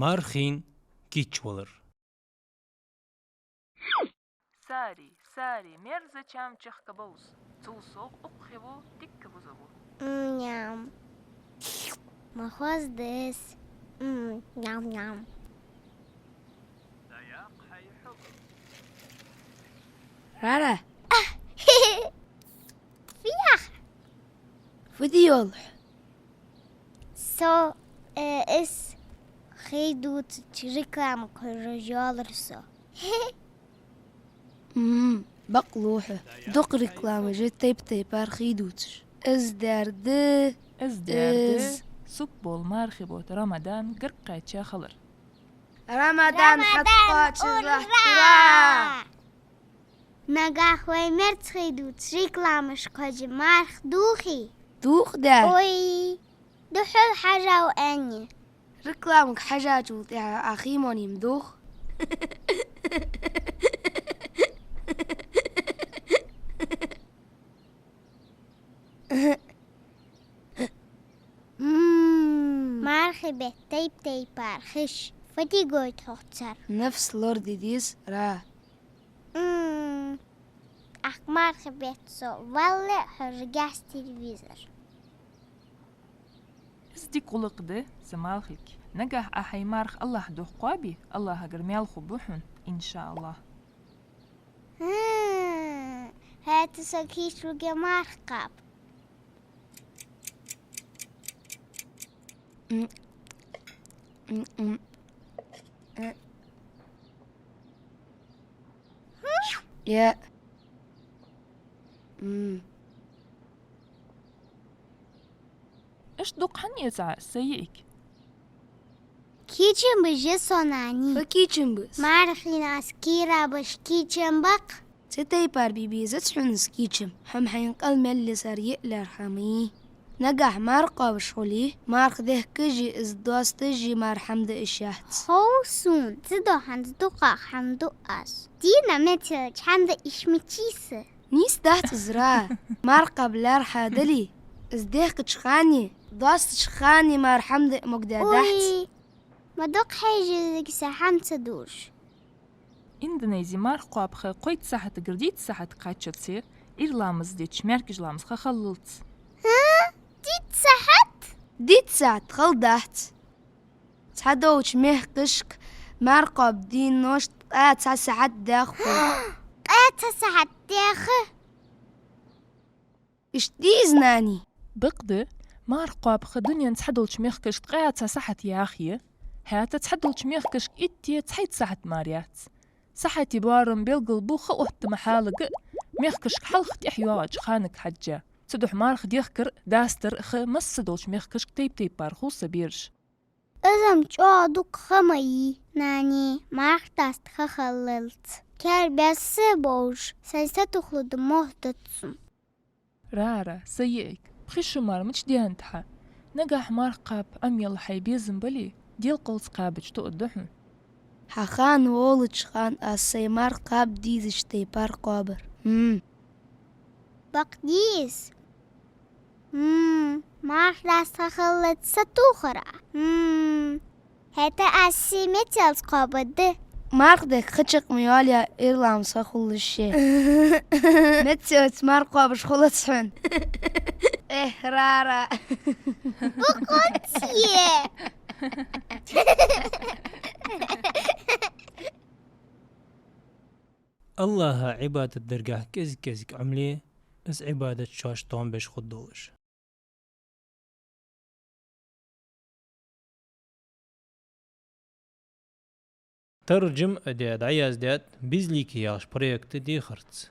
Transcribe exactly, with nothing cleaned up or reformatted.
Мархийна кийчвалар. Сари, сари, мерза чам чехка бовз. Цул совгӀа укх хи ву дикка буза ву. Ням. Ма хоза деза. М, ням-ням. Рара. Фу яхар? Фу де йолаш? Со, э, из хий дувцача рекламага хьожаш йоалар со. М, бакълув хьо. Дукха рекламаш я тайп-тайпара хий дувцаш. Из дерда. Из дерда. Из. Суппа бола мархий бутт Рамадан гарга кхаьча хилар. Рамадан хьатӀакхоачаш латт, ура! Нагахь вай мерза хий дувцаш рекламашка хьожаш марха дувхий? Дувх, да. Ой, духхьал хьажав аьнна. Рекламага хьежачул тӀехьагӀа хий мо нима дувх. М, мархий бетта тайп-тайпара хиш. Фу де гойт хьогӀ цар? Нафс лораде деза, Ра. М, тӀаккха мархий бетта со валлалца хьожаргьяц телевизор. Из дика гӀулакх да, са малхбале. Нагахь Ӏа хьай марха АллахӀа духьа кхоабе, АллахӀагара маьл хургба хьона, иншааллахӀ. М, хӀаьта со кийча лургья марха кхаба. М. М, м. Э. Я. М. Иштта дукха хӀана эцай Ӏа, са йиӀиг? Кийчам беш я со, нани. Фу кийчам беш? Мархийна аз кийрабеш кийчам ба-кх. Цу тайпара бе безац хьона из кийчам, хьо-м хьайна къамаьл лесар йиъ лаьрхӀа ма йий. Нагахь марха кхоабаш хуле, марха дехкаш а, из доасташ а мара хӀама да уж яц. Хов сона, цудухьа хӀанз дукхагӀа хӀама ду аз. Дийнахьа меца яьлча хӀама да уж мичай са? Нийса дац из, Ра. Марха кхаба лаьрхӀа дале, из дехкача хана, доастача хана мара хӀама да могадаь дац. Ой, ма дукха хьежа езаргья са хӀама ца дувш. Индонезе марха кхоаба ха кхойтта сахьатагара дийтта сахьат кхаьчача, Ӏуйра ламаз дича маьркӀажа ламаза ха хиллалца. ХӀа? Дийтта сахьат? Дийтта сахьат хала дац. Цхьадолча мехкашка марха кхоаба денош ткъаь цхьа сахьат даьха хул. Ткъаь цхьа сахьат даьха? Иштта дий из, нани? Бакъда, марха кхоаба ха дунен цхьадолча мехкашка ткъаь цхьа сахьат яха я, хӀаьта цхьадолча мехкашка итт е цхьайтта сахьат мара яц. Сахьата боарам белгалбу ха оттама хьалага а, мехкашка хьалха тӀехьа йоагӀача ханага хьежжа. Цудухьа марха дехкар а, дастар а ха массадолча мехкашка тайп-тайпара хул, са бераш. Из-м чӀоагӀа дукха ха ма йий, нани, марха даста ха хиллалца. Кербаьсса а бовзаш, сайна сатохалургда моттац сона. Ра-ра, са йиӀиг, пхи шу мара мича даьннад хьа? Нагахь марха кхаба Ӏомаяла хьай безам бале, делкъалца кхабача тоъаргда хьона. Хьа хана волча хана аз сай марха кхаба дезача тайпара кхоабар. М. Бакъ дий из? М, марха даста ха хиллалца сатохар Ӏа? М, хӀаьта аз сий меца яьлча кхоабаргда. Марха дехка ха чакх ма йоалаяь, Ӏуйра ламаза ха хулаш ше. Меца яьлча марха кхоабаш хулац хьона. Эхь, Ра-ра. Бакъонца е. АллахӀа Ӏибадат даргахьа кӀезиг-кӀезига Ӏомале, из Ӏибадат шоашта товш беш хургдолаш. Таржам а даь, дӀаяздаьд «Безликий» яхача проекта дехарца.